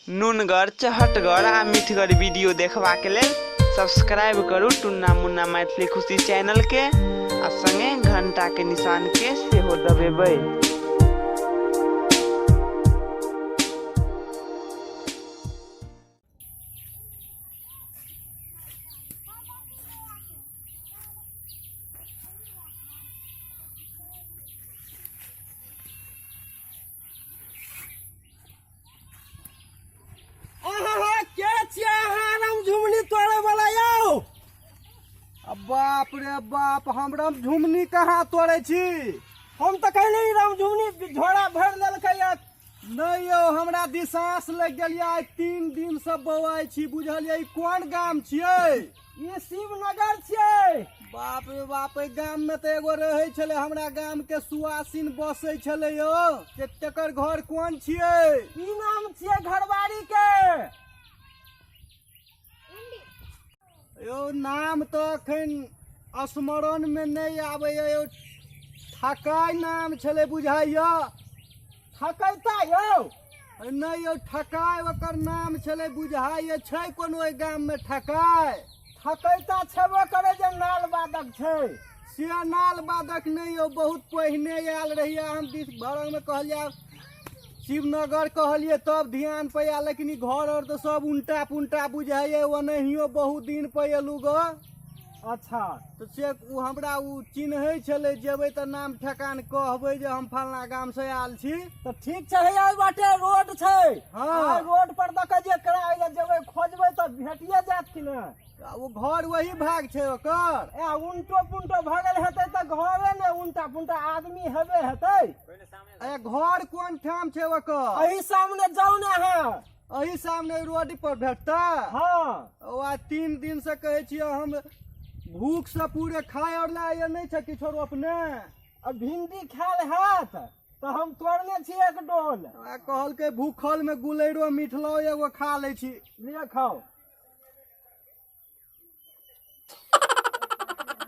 नुनगर, चहटगर आ मिठगर वीडियो देखबाक लेल सब्सक्राइब करू टुन्ना मुन्ना मैथिली खुशी चैनल के आ संगे घंटा के निशान के सेहो दबेबै। अहाँ के छियै अहाँ राम झुमनी तोड़े वाला यौ? अब बाप रे बाप, हम राम झुमनी कहाँ तोड़े छी? हम तऽ कहले राम झुमनी झोरा भरि लेलकै या। नहीं यौ, हमरा दिशास लग गेल आइ 3 दिन से बौआइ छी, बुझलियै? ई कोन गाम छियै? ई शिवनगर छियै। बाप रे बाप, एहि गाम में तऽ एगो रहै छलै हमरा गाम के सुआसिन बसै छलै यौ, से तेकर घर कोन छियै? ई नाम छियै घरवारी के। यौ नाम तऽ अखन स्मरण में नहि आबैया यौ, ठकाइ नाम छलै बुझाइया। ठकैता यौ? नहि यौ, ठकाइ ओकर नाम छलै बुझाइया। छै कोनो एहि गाम में ठकाइ? ठकैता छेबो करे जे नाल बादक छै। से नाल बादक नहि यौ, बहुत पहिने आयल रहियै हम दिस भरंग में, कहलियै शिवनगर कहलियै तब ध्यान पे आयल, लेकिन ई घर और तऽ सब उल्टा पुल्टा बुझाइया, ओनाहियो बहुत दिन पे एलू ग। अच्छा। तऽ से ओ हमरा ओ चिन्है छलै, जेबै तऽ नाम ठेकान कहबै जे हम फलना गाम से आयल छी। तऽ ठीक छै, हैया एहि बाटे रोड छै। हाँ। आ रोड पर दऽ के जे करा एहि जेबै खोजबै तऽ भेटिए जायत कि ने? आ ओ घर वही भाग छै ओकर। ए उल्टो पुल्टो भऽ गेल हेतै तऽ घरे ने उल्टा पुल्टा आदमी हेबे हेतै। ए घर कोन ठाम छै ओकर? एहि सामने जाउ ने अहाँ। एहि सामने रोड पर भेटता? हाँ। ओ आइ 3 दिन से कहै छियै हम भूख से पूरे खाय और लाए नहि छै किछो रोपने। आ भिंडी खायल हैत तऽ हम तोड़ने छी एक डोल। आ कहलकै भूखल में गुलैरो मिठलो एगो खा लै छी। लिअ खाउ।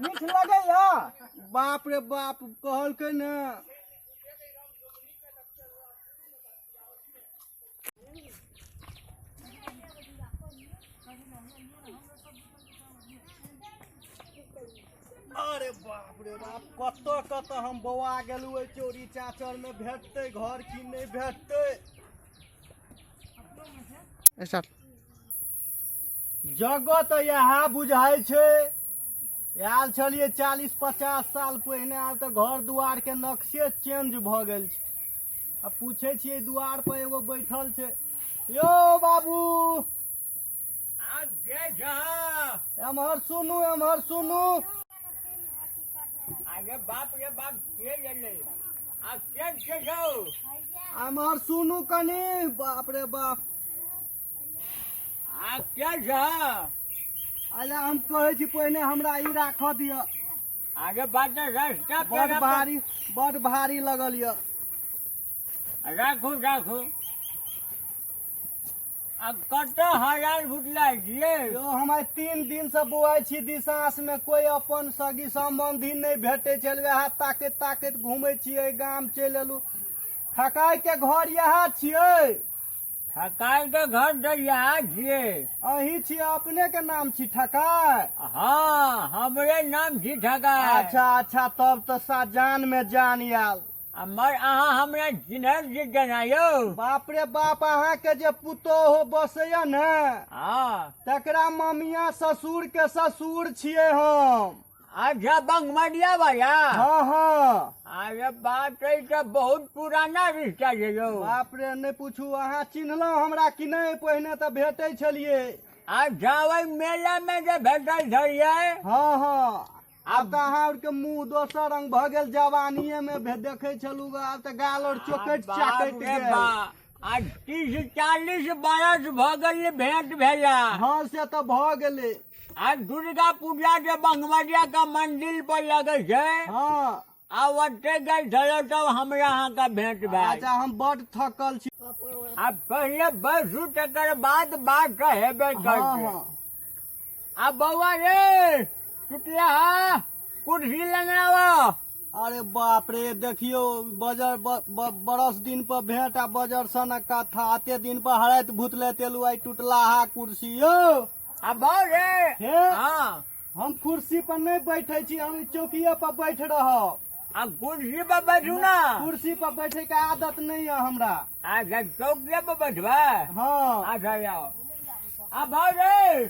मीठ लगैया? बाप रे बाप, कहलकै ने। अरे बाप रे बाप, कतऽ कतऽ हम बौआ गेलहुँ एहि चोरी चाचर में, भेटतै घर की नहि भेटतै? जगह तऽ इएह बुझाइ छै। आयल छलियै 40-50 साल पहिने, आब तऽ घर दुआर के नक्शे चेंज भऽ गेल छै। आ पूछै छियै, दुआर पर एगो बैठल छै। यौ बाबू, एम्हर सुनू, एम्हर सुनू। अरे बाप रे बाप, के गेलै आ के के जाओ? एम्हर सुनू कनी। बाप रे बाप। आ के जा? अरे हम कहै छी पहिने हमरा ई राखऽ दिअ। आगे बात रास्ता। बड भारी, बड भारी लगल यऽ। राखू राखू। आ कतऽ हजार फुटला छियै? यौ हम आइ 3 दिन से बौआइ छी दिशास में, कोई अपन सगी संबंधी नहि भेटै छल, वएह ताकैत ताकैत घूमै छियै, गाम चलि एलहुँ। ठकाइ के घर इएह छियै? ठकाइ के घर तऽ इएह छियै। अहीं छियै? अपने के नाम छी ठकाइ? हाँ, हमरे नाम छी ठकाइ। अच्छा अच्छा, तब तऽ सा जान में जान आयल। हमर अहाँ हमरा चिन्है छी केना यौ? बाप रे बाप, अहाँ के जे पुतोह बसैया ने, हाँ, तकरा ममिया ससुर के ससुर छियै हम। अच्छा, बंगमरिया वाला? हाँ हाँ। अरे बाप रे, तऽ बहुत पुराना रिश्ता छै यौ। बाप रे, नहि पूछू। अहाँ चिन्हलहुँ हमरा कि नहि? पहिने तऽ भेटै छलियै। अच्छा, ओहि मेला मे जे भेटल छलियै? हाँ हाँ। आब तऽ अहाँ आरके मुँह दोसर रंग भऽ गेल, जवानीये मे देखै छलहुँ, आब तऽ गाल और चोकटि चाकटि गेल। आ 30-40 बरस भऽ गेल भेंट भेला। हाँ, से तऽ भऽ गेलै। आ दुर्गा पूजा जे बंगमरिया के मंदिर पर लगै छै, हाँ, आ ओते गेल छलहुँ तब हमरा अहाँके भेंट भेल। अच्छा, हम बड थकल छी। आ पहिले बैसू, तकर बाद बात हेबे करतै। हाँ। आ बौआ रे टुटला, कुर्सी लंगड़ावा। अरे बाप रे, देखियो बजर बरस दिन पर भेंट आ बजर सन कथा, अते दिन पर हराइत भूतले तेलु आई टूटलाहा कुर्सी यौ। आ बाउ रे। हे। हाँ। हम कुर्सी पर नहीं बैठे छी, हम चौकिया पर बैठ रहब। आ कुर्सी पर बैठू ना। कुर्सी पर बैठे के आदत नहीं है हमरा। अच्छा, चौकिया पर बैठबा? हाँ। अच्छा जाओ। आ बाउ रे,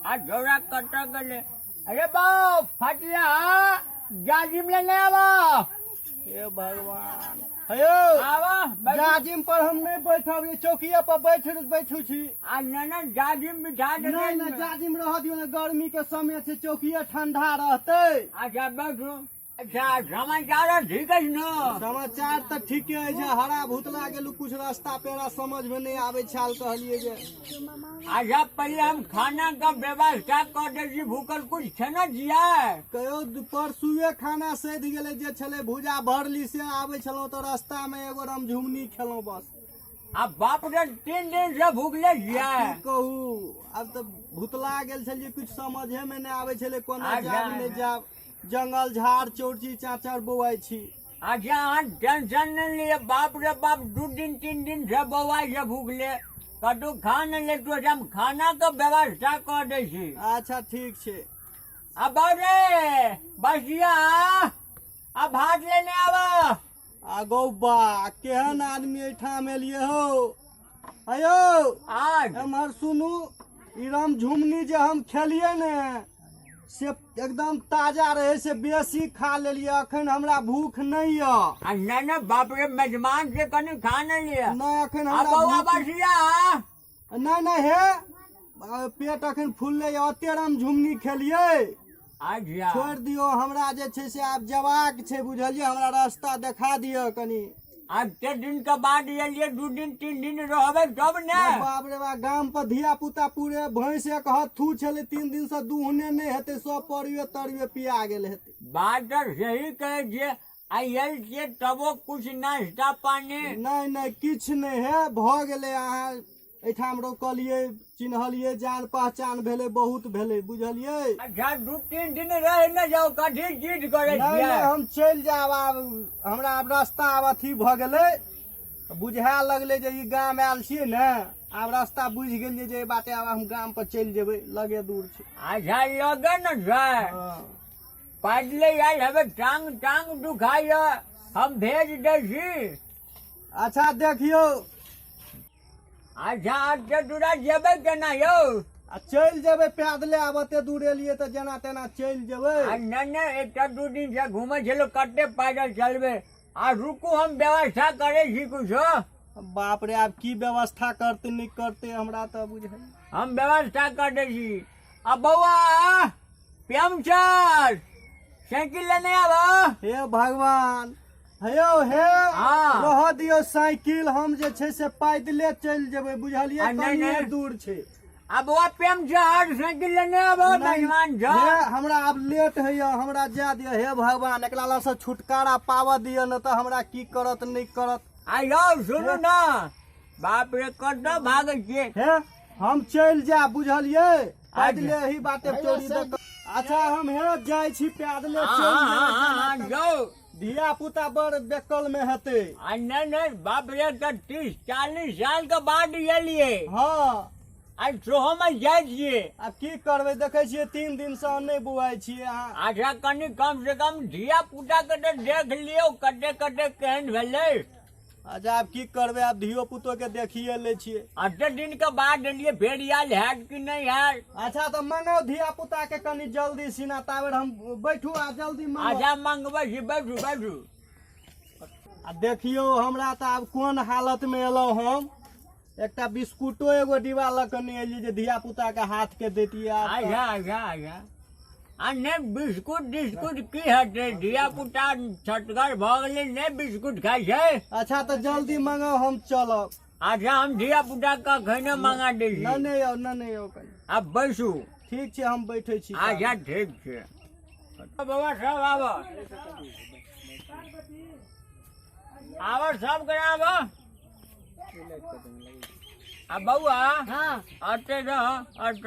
आ झोरा कट गेलै। अरे बाउ, फटिया जाजिम लेने आवा। हे भगवान, हेयो। आवा बैठू। जाजिम पर हम नहीं बैठब, ये चौकिया पर बैठू छी। आ न न, जाजिम बिछा दे। नहीं नहीं, जाजिम रह दियो ने, गर्मी के समय छै, चौकिया ठंडा रहतै। अच्छा बैठू। अच्छा समाचार ठीक अछि न? समाचार तऽ ठीके अछि, हरा भूतला गेलू, कुछ रास्ता पेड़ा समझ में नहीं आबै छाल, कहलिए जे। अच्छा पहले हम खाना का व्यवस्था कर दै छी, भूखल कुछ खेना जिया? कहियो परसुए खाना सधि गेलै, जे छलै भूजा भरली से आबै छलहुँ तऽ रास्ता में एगो रमझुमनी खेलहुँ बस। आ बाप रे, 3 दिन से भूखले छियै। की कहू, आब तऽ भूतला गेल छलियै, कुछ समझे में नहि आबै छलै कोना अच्छा, जायब नहि अच्छा। जायब, जंगल झाड़ चौरची चाचर बौआइ छी। अच्छा अहाँ टेंशन नहि लिअ, बाप रे बाप 2 दिन 3 दिन से बौआइ छै भूखले, कतहु खा नहि लेतौ, हम खाना के व्यवस्था कऽ दै छी। अच्छा ठीक छै। आ बाप रे बसिया, आ भात लेने आब। आ गौ बा, केहन आदमी एहिठाम एलियै हौ। अयो आज एम्हर सुनू, ई रामझुमनी जे हम खेलियै ने से एकदम ताजा रहे, से बेसी खा लेलियै, अखन हमरा भूख नहीं यऽ। आ नहि नहि, बाप रे, मेजबान से कनि खा नहि लिअ। नहि अखन आ हमरा बौआ भूख बसिया। नहि नहि, हे पेट अखन फुलले यऽ, ओते रामझुमनी खेलियै। अच्छा छोड़ि दियौ हमरा, जे छै से आब जबाक छै, बुझलियै, हमरा रास्ता देखा दिअ कनि। एते दिन के बाद एलियै, 2 दिन 3 दिन रहबै तब ने। बाप रे बाप, गाम पर धिया पुता पूरे भैंस एक हत्थू छलै, 3 दिन से दूहने नहि हेतै, सब परिवे तरुए पिया गेल हेतै। बात तऽ सही कहै छियै, आ आयल छियै तबो कुछ नाश्ता पानी? नहि नहि, किछु नहि है, भऽ गेलै। अहाँ एहिठाम रोकलियै, चिन्हलियै, जान पहचान भेलै, बहुत भेलै, बुझलियै। अच्छा 2-3 दिन रहि ने जाउ, कथी जिद करै नहि छियै? नहि, हम चलि जायब आब, हमरा आब रास्ता आब अथी भऽ गेलै, बुझाए लगलै जे ई गाम आयल छियै ने, आब रास्ता बुझि गेलियै जे एहि बाटे आब हम गाम पर चलि जेबै, लगे दूर छै। अच्छा लगे ने छै। हँ। पैदले आयल हेबै, टांग टांग दुखाइए, हम भेज दै छी। अच्छा देखियौ। अच्छा एते दूरा जेबै केना यौ? आ चलि जेबै पैदले, आब एते दूर एलियै तऽ जेना तेना चलि जेबै। आ नहि नहि, एकटा 2 दिन से घूमै छलहुँ, कते पैदल चलबै। आ रुकू, हम व्यवस्था करै छी कुछो। बाप रे, आब की व्यवस्था करतै नहि करतै हमरा तऽ बुझाइ। हम व्यवस्था कर दै छी। आ बौआ प्रेमचंद, साइकिल लेने आब। हे भगवान, हेयौ हे। हाँ। रह दियौ साइकिल, हम जे छै से पैदले चलि जेबै, बुझलियै, आ नहि, कनिये नहि। दूर छै। आ बौआ प्रेमचंद, साइकिल लेने आब, नहि, मेहमान हे, छ। हमरा आब लेट होइए, हमरा जाय दिअ। हे भगवान, एकरा लगसँ छुटकारा पाबऽ दिअ, नहि तऽ हमरा की करत नहि करत। आ यौ सुनू ने, बाप रे कतऽ भागै छियै? हे हम चलि जायब, बुझलियै, पैदले एही बाटे चोरी दऽ कऽ। अच्छा हम हे जाइ छी पैदले हाँ, चलि हाँ, जेबै। हाँ, हाँ, जाउ। धिया पुता बड़ बेकल में हेतै। आ नहि नहि, बाप रे, तऽ 30-40 साल के बाद एलियै। हाँ। आ सोहो मे जाइ छियै। आब की करबै, देखै छियै 3 दिन से नहि बौआइ छियै अहाँ। अच्छा कनि कम से कम धिया पुता के तऽ देख लियौ, कते कते केहन भेलै। अच्छा आब की करबै, आब धियो पुतो के देखिए लै छियै। एते दिन के बाद एलियै, फेर आयल हैत कि नहि हैत? अच्छा तऽ मंगाउ धिया पुता के कनि जल्दी सीना, ताबेर हम बैठू आ जल्दी मंगाउ। अच्छा मंगबै छी, बैठू बैठू। आ देखियौ हमरा तऽ आब कोन हालत में एलहुँ हम, एकटा बिस्कुटो एगो डिब्बा लऽ कऽ नहि एलियै जे धिया पुता के हाथ के दैतियै। आब तऽ- अच्छा अच्छा अच्छा, आ नहि बिस्कुट तिस्कुट की हेतै, धिया पुता छटगर भऽ गेलै, नहि बिस्कुट खाइ छै। अच्छा तऽ जल्दी मंगाउ, हम चलब। अच्छा हम धिया पुता के अखने मंगा दै छी। नहि नहि आउ, नहि नहि आउ कनि। आब बैसू। ठीक छै, हम बैठै छी। अच्छा ठीक छै बाबा, सब आब आब सब के आब। आ बौआ हाँ। अते रह, अत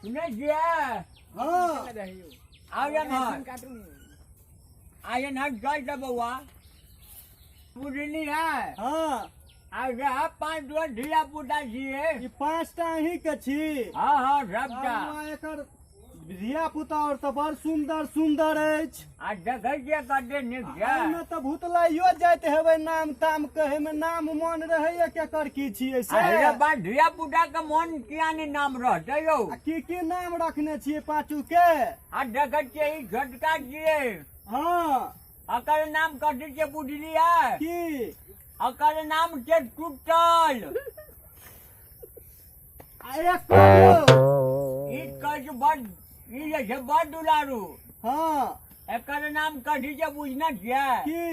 सुनै छियै? हाँ। आउ एम्हर आ एन्हर चल तऽ बौआ बुझली है। हाँ। आ रह 5 गो धिया पुता छियै। ई 5टा अहीं के छी? हाँ हाँ सबटा। एकर धिया पुता और तऽ बड़ सुंदर सुंदर अछि। आ देखै छियै कते नीक छै। एहिमे तऽ भुतलाइयो जाइत हेबै नाम ताम कहै मे, नाम मन रहैया केकर की छियै से। अरे बा धिया पुता के मन किया नहि नाम रहतै यौ। आ की की नाम रखने छियै पाँचू के? आ देखै छियै ई छोटका छियै। हाँ। अकर नाम कथी छै बुझलियै? की? अकर नाम छै टूटल। आ एक ई कहै छै बड़ ई जे छै बड़ दुलारू। हाँ। एकर नाम कथी छै बुझने छियै? की?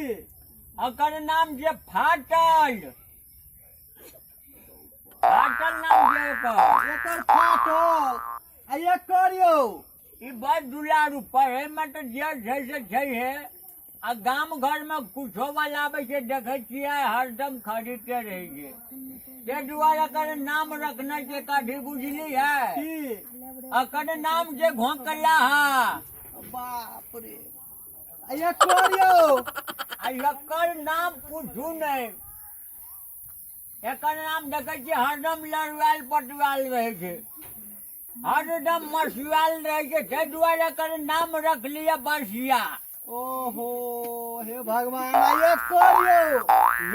एकर नाम छै फाटल। फाटल नाम छै एकर। एकर फाटल। आ एकर यौ? ई बड़ दुलारू पढ़ै मे तऽ जे छै से छै हे। आ गाम घर मे कुछो वाला आबै छै देखै छियै हरदम खरीदते रहै छै। ताहि दुआरे एकर नाम रखने छै कथी बुझलियै? की? एकर नाम छै घोकलाहा। बाप रे। आ एकर यौ? आ एकर नाम पूछू नहि। एकर नाम देखै छियै हरदम लड़ुआयल पटुआयल रहै छै, हरदम मसुआयल रहै छै। ताहि दुआरे एकर नाम रखलियै बसिया। ओहो हे भगवान। आ एकर यौ?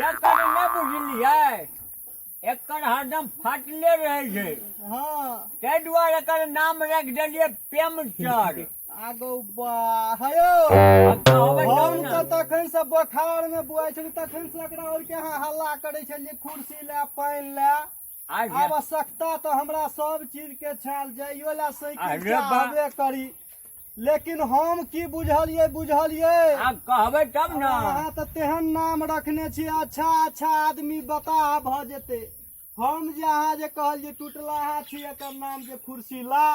एकर नहि बुझलियै, एकर हरदम फाटले रहै छै। हाँ। ताहि दुआरे एकर नाम राखि देलियै प्रेमचर। आगो बा हयौ। हम तऽ तखन से बोखार मे बुआइ छली, तखन से एकरा और के अहाँ हल्ला करै छलियै कुर्सी लए पानि लए। आवश्यकता तऽ हमरा सब चीज के छल, जाइयो लए साइकिल चाहबे करी, लेकिन हम की बुझलियै बुझलियै? आब कहबै तब ने। अहाँ तऽ तेहन नाम रखने छी, अच्छा अच्छा आदमी बताह भऽ जेतै। हम जे अहाँ जे कहलियै टुटलाहा छी एकर नाम जे कुर्सीला।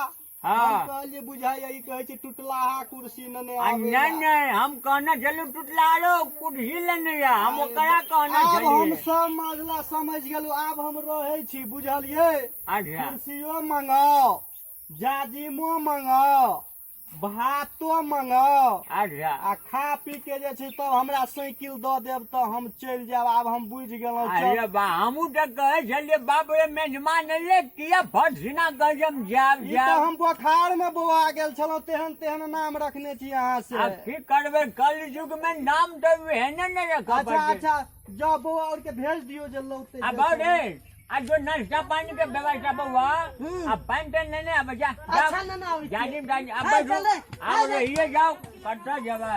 हाँ। हम कहलियै बुझाइया ई कहै छै टुटलाहा कुर्सी नेने आबै। नहीं नहीं हम कहने छलहुँ टुटलाहा कुर्सी लेने आ, हम ओकरा कहने आब हम छलियै। सब माजला समझ गेलहुँ, आब हम रहै छी बुझलियै। अच्छा। कुर्सियो मंगाओ, जाजिमो मंगाओ, भातो मंगाओ। अच्छा। आ खा पी के जे छै तब हमरा साइकिल दऽ देब तऽ हम चलि जायब। आब हम बुझि गेलहुँ। अरे बा हमहूँ तऽ कहै छलियै बाप रे मेजमान एलै किया फटसिना कहै छै हम जायब ई तऽ जायब। हम बोखार मे बौआ गेल छलहुँ, तेहन तेहन नाम रखने छी अहाँ से। आ की करबै कलयुग मे नाम तऽ एहने ने रखऽ अच्छा पड़तै। अच्छा जाउ बौआ और के भेज दियौ जे लौते। आ बाउ रे आ जो नाश्ता पानी के व्यवस्था बौआ आ पानि तानि लेने आबै जा। अच्छा, नेने आबै छी। जाजिम जाजिम आ हाय, बैठू चलै, आब रहिए जाओ कतऽ जेबै।